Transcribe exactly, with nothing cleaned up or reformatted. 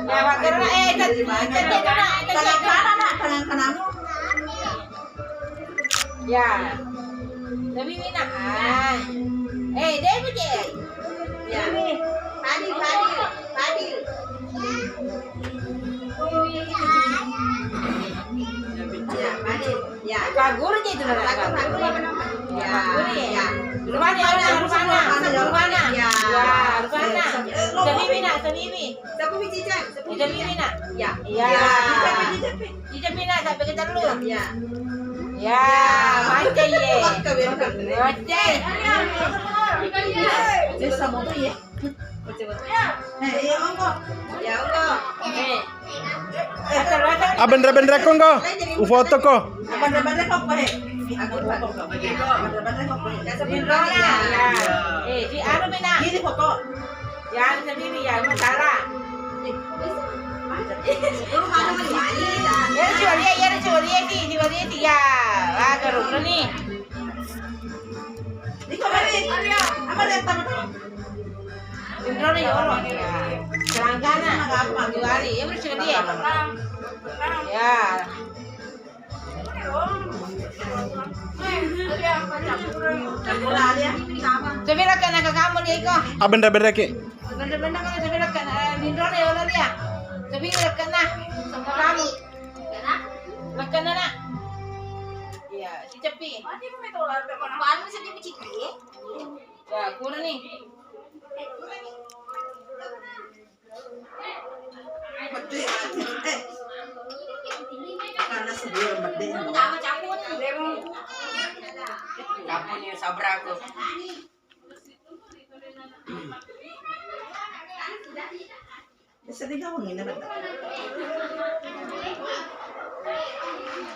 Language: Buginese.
Ya, Pak Guru, eh, tet-, tet-, tet-, tet-, tet-, tangan kanan, nak, tangan kananmu. Ya. Tapi Mina, ah. Eh, dia apa, Cek? Ya. Fadil, Fadil, Fadil. Ya, Fadil. Ya. Pak Guru je itu namanya, Pak Guru. Pak Guru apa nama? Ya. Pak Guru ya? Ya. Rupana, Rupana, Rupana. Ya. Ya, Rupana. Eh, lo Sabibi, nak, Sabibi. Sabibi, Cicang. Sabibi, Cicang. Sabibi, nak. Ya. Ya. Ya, Cicang, Cicang. Cicang, nak, sampai kita dulu. Ya. Ya, mantap, ye. Oke, welcome. Oke. Sisa moto, ya. Abenre-benre ko engko. Ufoto ko. Abenre-benre ko, eh. Abenre-benre ko, eh. Eh, di anu, Mina. Ini foto. Ya, anu sendiri, ya, anu Sarah. Ya, coba lihat, ya, coba lihat, di, coba lihat, ya. Wah, terus nih. Iko beri. Apa dia tahu? Indro nih, yolo. Selanggana. Dua hari. Ya, bersih dia. Ya. Coba lah, ya. Coba lah, kena ke kamu dia, iko. Ah, benda-benda, Ki. Benda-benda, kalau coba lah, kena, eh, Indro nih, yolo dia. Coba lah, kena. Sama kamu. Kena? Lah, kena, nak. Iya, si Cepi. Mati, mau itu lah, udah mana? Baru sedih, Ciki. Ya, kurang nih. Medde. Eh. Karena sebelum medde. Kamu nih sabra aku. Bisa digabungin apa?